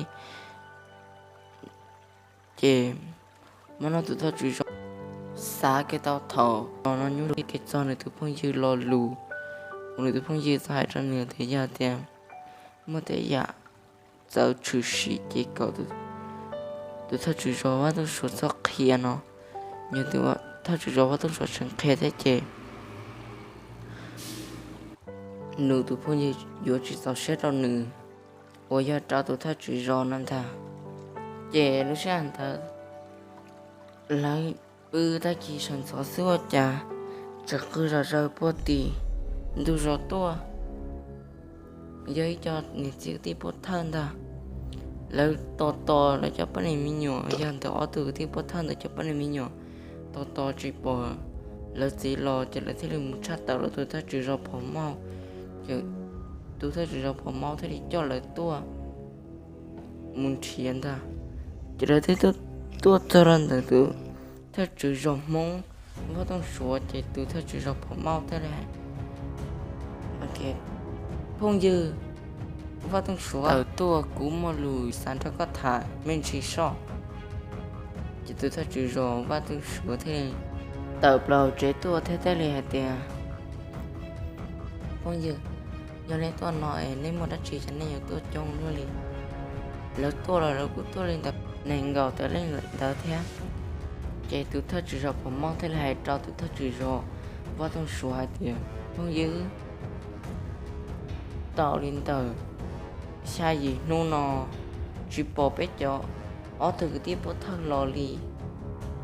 Ces hmo no tus thawj tswv zos xav kiag tau thaum no nyuaj li kev txog nws tus phooj ywg lo lus, uas nws tus phooj ywg txawm hais rau nws tias yog tias muaj tej yam txawv tshwm sim ces kom tus thawj tswv zos Vaj Tooj Suav txhob qhia no. Yog tus thawj tswv zos Vaj Tooj Suav tseem qhia thiab ces nws tus phooj ywg yuav tsis txaus siab rau nws, uas yog rau tus thawj tswv zos no ntag. Ces lub sij hawm ntawd lawv pw tag kis sawv ntxov xwb ua cas tseem qw zom zaws puag tim ntug zos tuaj. Yog ib co niam txiv kwv tij pov thawj ntag, lawv tos tos lawv cov poj niam me nyuam, yog ntawm ob tug kwv tij pov thawj ntawd cov poj niam me nyuam tos tos tsis pom lawv txiv los ces lawv thiaj li mus tshaj tawm lawv tus thawj tswv zos Phom Mauj. Ces tus thawj tswv zos Phom Mauj thiaj li coj lawv tuaj mus nrhiav ntag. Ces lawv thiaj tuaj txog rau ntawm tus thawj tswv zos Hmoob Vaj Tooj Suav, ces tus thawj tswv zos Phom Mauj thiaj li hais, Phooj ywg Vaj Tooj Suav, tawm tuaj, kuv muaj lus xav nrog koj tham me ntsis soj. Ces tus thawj tswv zos Vaj Tooj Suav thiaj li tawm plaws tsev tuaj thiab thiaj li hais tias, Phooj ywg, yog nej tuaj no es nej muaj dab tsi es nej yuav tuaj coob luaj li? Lawv tuaj los lawv kuj tuaj li ntawd nees nkaum tawm leej ntawd thiab. Ces tus thawj tswv zos Phom Mauj thiaj li hais rau tus thawj tswv zos Vaj Tooj Suav hais tias, Phooj ywg, tau li ntawm xya yim hnub no tsis pom peb cov ob tug kwv tij pov thawj los li,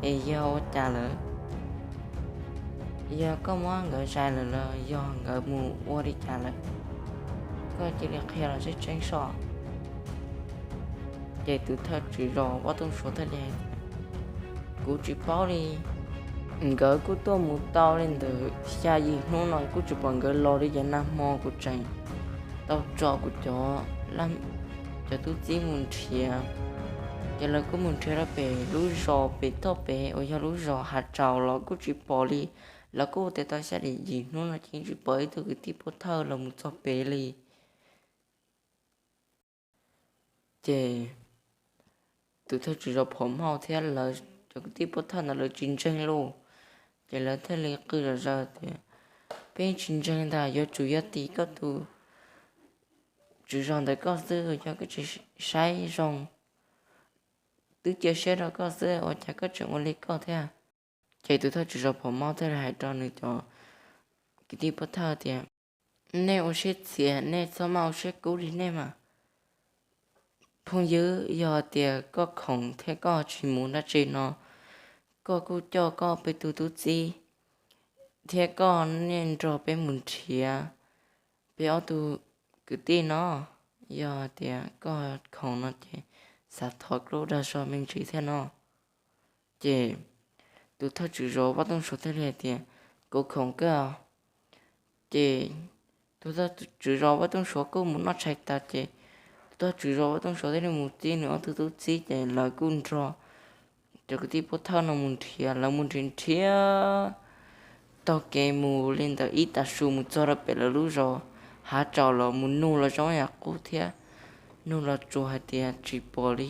es yog ua cas lawm? Yog koj muab nkawd zais lawm los yog nkawd mus ua li cas lawm? Koj cia li qhia los tseeb tseeb soj. Ces tus thawj tswv zos Vaj Tooj Suav thiaj li hais tias, Kuv tsis paub li. Nkawd kuj tuaj mus tau li ntawm xya yim hnub no kuj tsis pom nkawd los li, ces nag hmo kuv tseem tau tso kuv cov, cov tub txib mus nrhiav, ces lawv kuj mus nrhiav rau pem lub zos pem toj pem uas yog lub zos Hav Tsaus los kuj tsis pom li. Lawv kuj ua tias tau xya yim hnub no ces tsis pom ib tug kwv tij pov thawj los mus txog pem li. Ces tus thawj tswv zos Phom Mauj thiab lawv cov kwv tij pov thawj ntawd lawv tsis ntseeg lauj. Ces lawv thiaj li qw zom zaws tias, Peb tsis ntseeg ntag, yuav tsum yog tim koj tus tswv zos ntawd koj xwb, yog koj tsis saib zoo, twb cia siab rau koj xwb ua cas koj tseem ua li koj thiab? Ces tus thawj tswv zos Phom Mauj thiaj li hais rau nws cov kwv tij pov thawj tias, Nej ua siab txias, nej txhob maj ua siab kub li nej mas. Phooj ywg, yog tias koj khoom thiab koj tsis mus dab tsi no, koj kuj coj koj peb tug tub txib thiab koj nej nrog peb mus nrhiav peb ob tug kwv tij no. Yog tias koj khoom no ces xav thov koj lub dag zog me ntsis thiab no. Ces tus thawj tswv zos Vaj Tooj Suav thiaj li hais tias, Kuv khoom kawg. Ces tus thawj tswv zos Vaj Tooj Suav kuj mus noj tshais tas ces tus thawj tswv zos Vaj Tooj Suav thiaj li mus txib nws ob tug tub txib ces lawv kuj nrog cov kwv tij pov thawj no mus nrhiav, lawv mus nrhiav nrhiav taug kev mus li ntawm ib tag su mus txog rau pem lawv lub zos Hav Tsaus los mus nug los zoo yam qub thiab, nug los tsuas hais tias tsis pom li,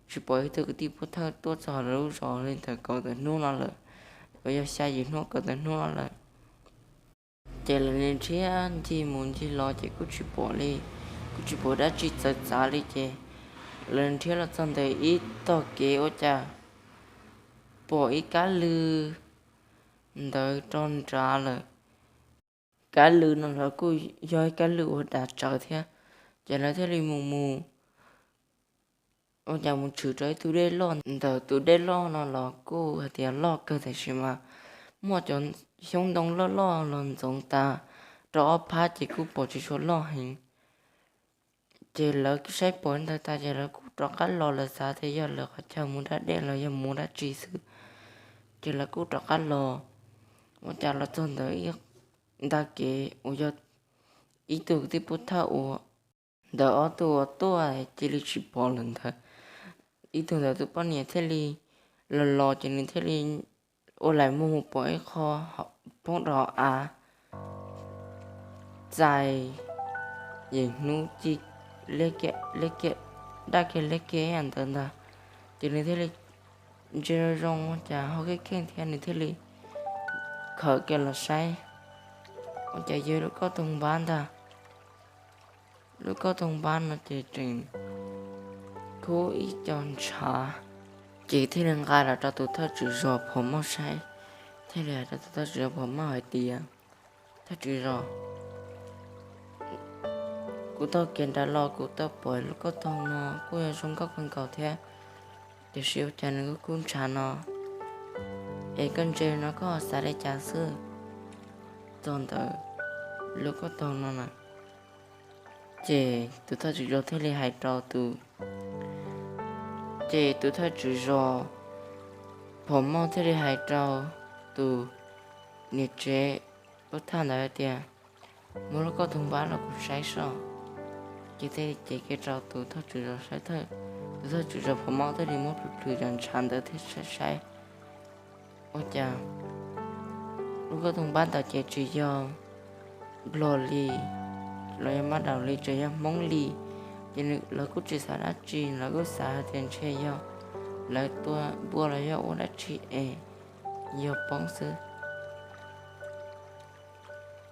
tsis pom ib tug kwv tij pov thawj tuaj txog lawv lub zos li ntawm kaum tawm hnub no lawm, uas yog xya yim hnub kaum tawm hnub no lawm. Ces lawv nrhiav ncig mus ncig los ces kuj tsis pom li, kuj tsis pom dab tsi txawv txav li ces lawv nrhiav los txog ntawm ib tog kev ua cas pom ib kab lw ntawd rau nrad lawm. Kab lw no los kuj yog ib kab lw uas dav tsawv thiab, ces lawv thiaj li mus mus ua cas mus tshwm rau ib tug dej loj. Ntawm tus dej loj no los kuj hais tias loj kawg tiam sis mas muaj cov xyoob ntoo loj loj los ntxoov tas rau ob phab ces kuj pom tsis tshua loj heev. Ces lawv saib pom ntawd tas ces lawv kuj rov qab los, lawv xav tias yog lawv qhov chaw mus da dej los yog mus dab tsi xwb. Ces lawv kuj rov qab los, ua cas los txog ntawm ib nta kev uas yog ib tug kwv tij pov thawj uas ntawm ob tug uas tuaj cia li tsis pom lawm ntawd. Ib tug ntawd tus poj niam thiaj li los los ces nws thiaj li ua laim muag mus pom ib qho poob rau hauv av txais yeem hnub ci liab kiag, daj kiag liab kiag ntawd ntag. Ces nws thiaj li ntsia zoo zoo cas ho kheej kheej thiab nws thiaj li khawm kiag los saib, ua cas yog lub kauj toog npab ntag. Lub kauj toog npab no ces tseem khub ib co ntshav. Ces thiaj li nqa los rau tus thawj tswv zos Phom Mauj saib, thiaj li hais rau tus thawj tswv zos Phom Mauj hais tias, Thawj tswv zos, kuv taug kev nrad los kuv tau pom lub kauj toog no kuj yog zoo nkauj kawg nkaus thiab, tiam sis ua cas nws kuj khub ntshav no, es koj ntsia no koj xav li cas xwb txog ntawm lub kauj toog no na? Ces tus thawj tswv zos thiaj li hais rau tus, ces tus thawj tswv zos Phom Mauj thiaj li hais rau tus niam tsev pov thawj ntawd tias, Muab lub kauj toog npab los kuv saib soj. Ces thiaj li cev kiag rau tus thawj tswm zos saib. Tus thawj tswm zos Phom Mauj thiaj li muab plhws plhws cov ntshav ntawd thiab saib saib. Ua cas lub kauj toog npab ntawd ces tsis yog Nplog li los yog Mab Daus li, tseem yog Hmoob li. Ces lawv kuj tsis xav dab tsi, lawv kuj xav hais tias ntshe yog lawv tua npua los yog ua dab tsi es yog poob xwb,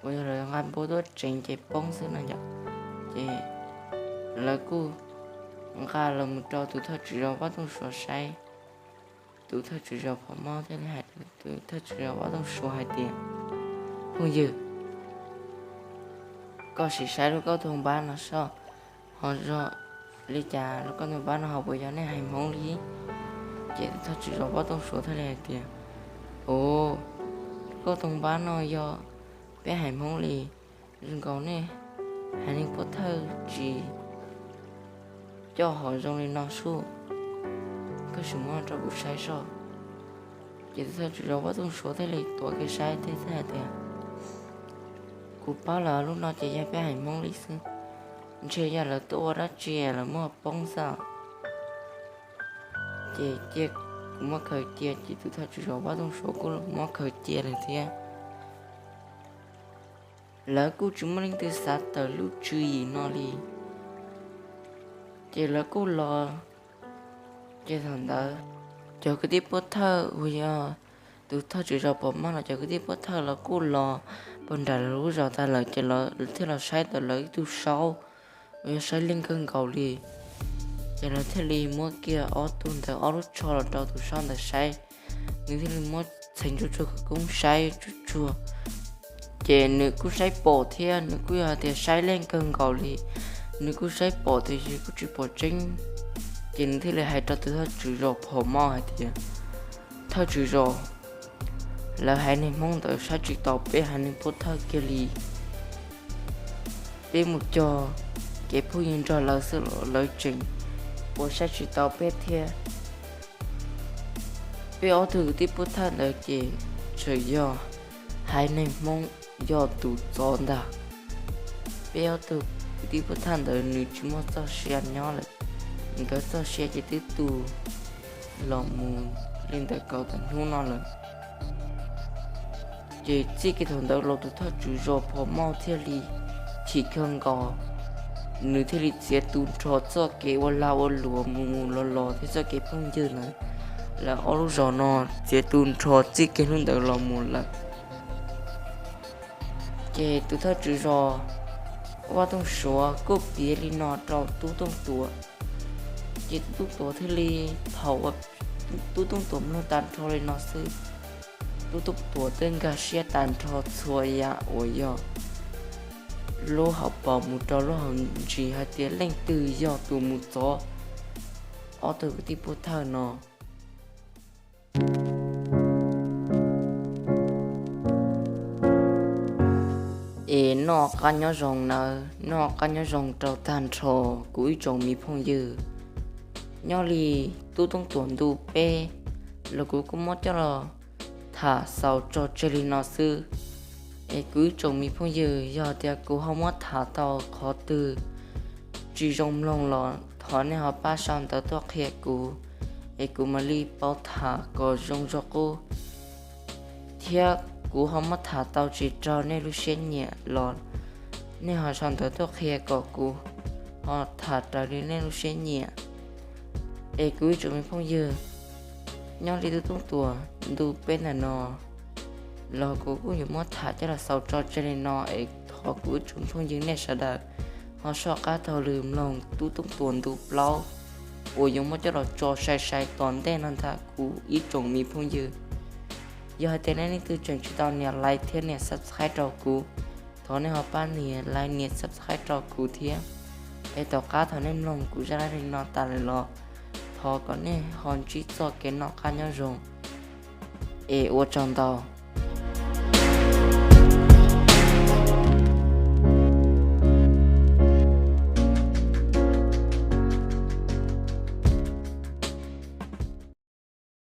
uas yog lawv nqa npua tuaj tseev ces poob xwb no yom. Ces lawv kuj nqa los mus rau tus thawj tswm zos Vaj Tooj Suav saib. Tus thawj tswm zos Phom Mauj thiaj li hais rau tus thawj tswm zos Vaj Tooj Suav hais tias, Phooj ywg, koj sim saib lub kauj toog npab no soj, ho zoo li cas lub kauj toog npab no ho puas yog nej haiv Hmoob li? Ces tus thawj tswm zos Vaj Tooj Suav thiaj li hais tias, Ov, lub kauj toog npab no yog peb haiv Hmoob li. Zoo nkaus nej haiv neeg Pub Thawj tsis coj hom zoo li no sub. Koj sim muab rau kuv saib soj. Ces tus thawj tswm zos Vaj Tooj Suav thiaj li tuav kiag saib thiab hais tias, Kuv paub lawm, lub no ces yog peb haiv Hmoob li xwb. Ntshe yog lawv tuaj ua dab tsi lawv muab poob xwb. Ces cia kuv muab khaws cia. Ces tus thawj tswm zos Vaj Tooj Suav kuj muab khaws cia lawm thiab. Lawv kuj tsis muaj leej twg xav tawm lub tswv yim no li. Ces lawv kuj los. Ces thaum ntawd cov kwv tij Pub Thawj uas yog tus thawj tswm zos Phom Mauj los cov kwv tij Pub Thawj los kuj los puag nram lawv lub zos tag lawm, ces lawv thiaj los saib tau lawv ib tug saub uas yog saib leej kawg nkaus li. Ces lawv thiaj li muab kiag ob tug ntawd ob lub tsho los rau tus saub ntawd saib. Nws thiaj li muab txhais tsuag tsuag khawv koob saib tsuag tsuag. Ces nws kuj saib pom thiab, nws kuj yog hais tias saib leej kawg nkaus li. Nws kuj saib pom tiam sis kuj tsis pom tseeb. Ces nws thiaj li hais rau tus thawj tswm zos Phom Mauj hais tias, Thawj tswm zos, lawv haiv neeg Hmoob ntawd saib tsis taus peb haiv neeg Pub Thawj kiag li. Peb mus cog kev phooj ywg nrog lawv xwb los lawv tseem ua saib tsis taus peb thiab. Peb ob tug kwv tij Pub Thawj ntawd ces tseem yog haiv neeg Hmoob yog tus txov ntag. Peb ob tug kwv tij Pub Thawj ntawd nws tsis muaj txoj sia nyob lawm, nkawd txoj sia ces twb tu los mus li ntawm kaum tawm hnub no lawm. Ces txij kiag thaum ntawd los tus thawj tswm zos Phom Mauj thiaj li chim kawg nkaus, nws thiaj li txiav tu nrho txoj kev ua lag ua luam mus mus los los thiab txoj kev phooj ywg ntawd, lawv ob lub zos no txiav tu nrho txij kiag hnub ntawd los mus lawm. Ces tus thawj tswv zos Vaj Tooj Suav kuj piav li no rau Tub Tooj Tuam. Ces Tub Tooj Tuam thiaj li, thaum uas Tub Tooj Tuam mloog tag nrho li no xwb, Tub Tooj Tuam twb nkag siab tag nrho txhua yam uas yog lub hauv paus mus rau lub hauv ntsis hais tias leej twg yog tus mus txov ob tug kwv tij Pub Thawj no. Es noj qab nyob zoo nawb, noj qab nyob zoo rau tag nrho kuv ib tsoom me phooj ywg. Nyob li Tub Tooj Tuam ntu peb los kuv kuj muab coj los tham xaus tso tseg li no xwb. Es kuv ib tsoom me phooj ywg, yog tias kuv ho muab tham tau qhov twg tsis zoo mloog los thov nej ho pab sau ntawv tuaj qhia kuv, es kuv mam li pauv tham kom zoo zog qub. Thiab kuv ho muab tham tau tsis raug nej lub siab nyiam los nej ho sau ntawv tuaj qhia kom kuv ho tham raws li nej lub siab nyiam. Es kuv ib tsoom me phooj ywg, nyob li Tub Tooj Tuam ntu peb ntawm no los kuv kuj yuav muab tham coj los xaus tso tseg li no, es thov kuv ib tsoom phooj ywg nej sawv daws ho soj qab taug lw mloog Tub Tooj Tuam ntu plaub uas yuav muab coj los tso sai sai tom ntej no ntag kuv ib tsoom me phooj ywg. Yog hais tias nej leej twg tseem tsis tau nias like thiab nias subscribe rau kuv, thov nej ho pab nias like nias subscribe rau kuv thiab. Es tom qab thaum nej mloog kuv zaj dab neeg no tas lawm los thov kom nej ho ntsib txoj kev noj qab nyob zoo. Es ua tsaug ntau.